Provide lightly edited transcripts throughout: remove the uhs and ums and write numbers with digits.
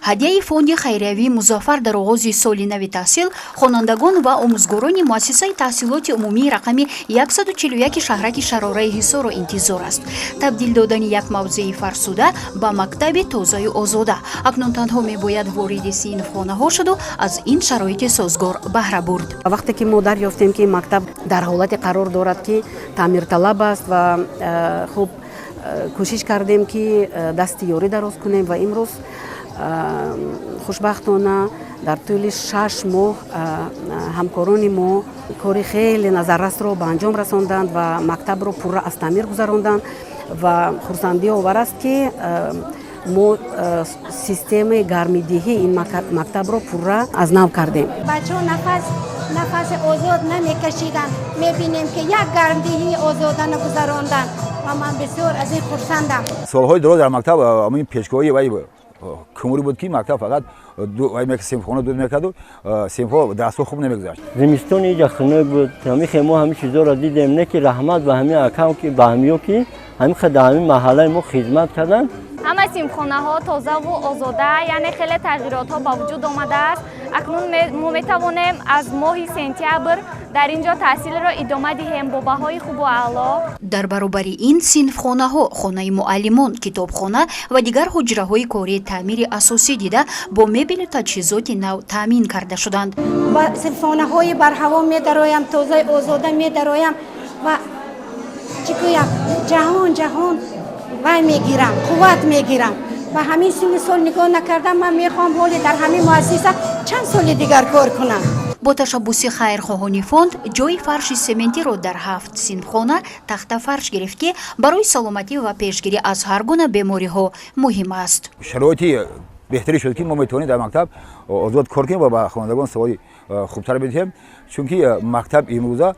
Ҳадияи фонди хайриявии «Музаффар» дар оғози соли нави таҳсил хонандагон ва омӯзгорони муассисаи таҳсилоти умумии рақами 141 шаҳраки Шарораи Ҳисорро интизор аст. Табдил додани як мавзеи фарсуда ба мактаби тозаю озода. Акнун танҳо мебояд вориди синфхонаҳо шуду аз ин шароити созгор баҳра бурд. Вақте ки мо дарёфтем, ки мактаб дар ҳолате қарор дорад, ки таъмирталаб аст ва хуб, кӯшиш кардем, ки дасти ёрӣ дароз кунем ва имрӯз хушбахтона дар тӯли 6 моҳ ҳамкорони мо кори хеле назаррасро ба анҷом расонданд ва мактабро пурра аз таъмир гузаронданд. Ва хурсандиовар аст, ки мо системаи гармидиҳии ин мактабро пурра аз нав кардем. Бачаҳо нафаси озод намекашиданд. Мебинем, ки як гармдиҳии озодана гузаронданд ва ман бисёр аз ин хурсандам. Солҳои дароз дар мактаб ин печкоҳои вай кумурӣ буд, ки мактаб фақат синфхона дуд мекарду, синфҳо дарсҳо хуб намегузашт. Зимистон иҷа хунук буд. Ҳамихе мо ҳамин чизоро дидем, не ки раҳмат ба ҳамин акам, ки ба ҳамиё, ки ҳамин дар ҳамин маҳаллаи мо хизмат карданд. Ҳама синфхонаҳо тозаву озода, яъне хеле тағйиротҳо ба вуҷуд омадааст. Акнун мо метавонем аз моҳи сентябр дар ин ҷо таҳсилро идома диҳем бо баҳои хубу аъло. Дар баробари ин синфхонаҳо, хонаи муаллимон, китобхона ва дигар ҳуҷраҳои корӣ таъмири асосӣ дида, бо мебелу таҷҳизоти нав таъмин карда шуданд. Ба синфхонаҳои барҳаво медароям, тозаи озода медароям ва чӣ гӯям, ҷаҳон вай мегирам, қувват мегирам. Ба ҳамин синни сол нигоҳ накардам, ман мехоҳам ҳоле дар ҳамин муассиса чанд соли дигар кор кунам. Бо ташаббуси хайрхоҳони фонд ҷои фарши сементиро дар ҳафт синфхона тахтафарш гирифт, ки барои саломатӣ ва пешгирӣ аз ҳар гуна бемориҳо муҳим аст. Шароити беҳтаре шуд, ки мо метавонем дар мактаб озод кор кунем ва ба хонандагон саводи хубтар бидиҳем, чунки мактаб имрӯза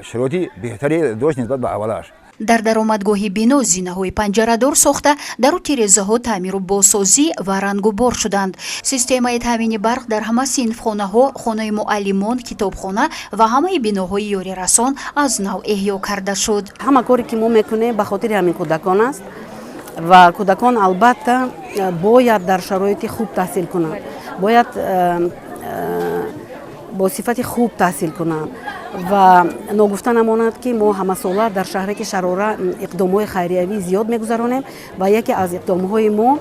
шароити беҳтаре дошт нисбат ба аввалаш. Дар даромадгоҳи бино зинаҳои панҷарадор сохта, дару тирезаҳо таъмиру бозсозӣ ва рангубор шуданд. Системаи таъмини барқ дар ҳама синфхонаҳо, хонаи муаллимон, китобхона ва ҳамаи биноҳои ёрирасон аз нав эҳё карда шуд. Ҳама коре ки мо мекунем, ба хотири ҳамин кӯдакон аст ва кӯдакон албатта бояд дар шароити хуб таҳсил кунанд, бояд бо сифати хуб таҳсил кунанд. Ва ногуфта намонад, ки мо ҳамасола дар шаҳраки Шарора иқдомҳои хайриявӣ зиёд мегузаронем ва яке аз иқдомҳои мо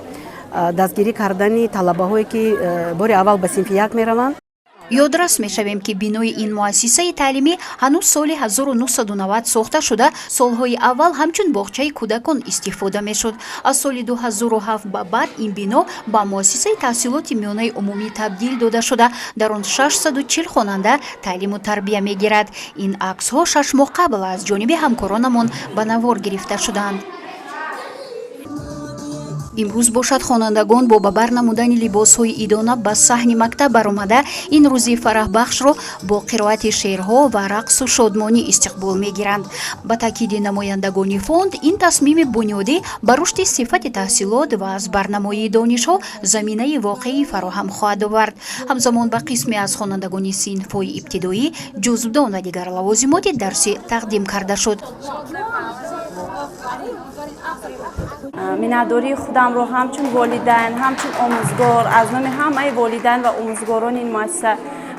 дастгирӣ кардани талабаҳое, ки бори аввал ба синфи як мераванд. Ёдрас мешавем, ки бинои ин муассисаи таълимӣ ҳанӯз соли 1990 сохта шуда, солҳои аввал ҳамчун боғчаи кӯдакон истифода мешуд. Аз соли 2007 ба баъд ин бино ба муассисаи таҳсилоти миёнаи умумӣ табдил дода шуда, дар он 640 хонанда таълиму тарбия мегирад. Ин аксҳо 6 моҳ қабл аз ҷониби ҳамкоронамон ба навор гирифта шуданд. Имрӯз бошад, хонандагон бо ба бар намудани либосҳои идона ба саҳни мактаб баромада, ин рӯзи фараҳбахшро бо қироати шеърҳо ва рақсу шодмонӣ истиқбол мегиранд. Ба таъкиди намояндагони фонд, ин тасмими бунёдӣ ба рушди сифати таҳсилот ва аз барнамоии донишҳо заминаи воқеӣ фароҳам хоҳад овард. Ҳамзамон ба қисме аз хонандагони синфҳои ибтидоӣ ҷузвдон ва дигар лавозимоти дарсӣ тақдим карда шуд. Миннатдории худамро ҳамчун волидайн, ҳамчун омӯзгор, аз номи ҳамаи волидайн ва омӯзгорони ин муассиса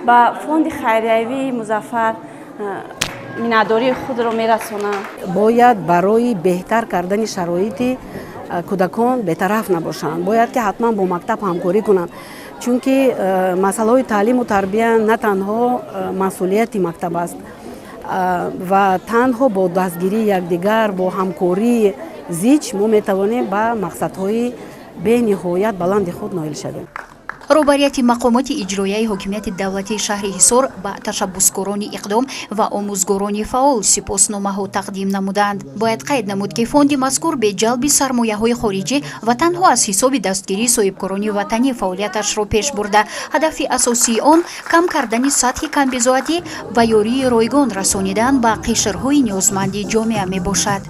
ба фонди хайриявии «Музаффар» миннатдории худро мерасонам. Бояд барои беҳтар кардани шароити кӯдакон бетараф набошанд, бояд ки ҳатман бо мактаб ҳамкорӣ кунанд, чунки масъалаҳои таълиму тарбия на танҳо масъулияти мактаб аст ва танҳо бо дастгирии якдигар, бо ҳамкории зич мо метавонем ба мақсадҳои бениҳоят баланди худ ноил шавем. Роҳбарияти мақомоти иҷроияи ҳокимияти давлатии шаҳри Ҳисор ба ташаббускорони иқдом ва омӯзгорони фаъол сипосномаҳо тақдим намуданд. Бояд қайд намуд, ки фонди мазкур бе ҷалби сармояҳои хориҷӣ ва танҳо аз ҳисоби дастгирии соҳибкорони ватанӣ фаъолияташро пеш бурда, ҳадафи асосии он кам кардани сатҳи камбизоатӣ ва ёрии ройгон расонидан ба қишрҳои ниёзманди ҷомеа мебошад.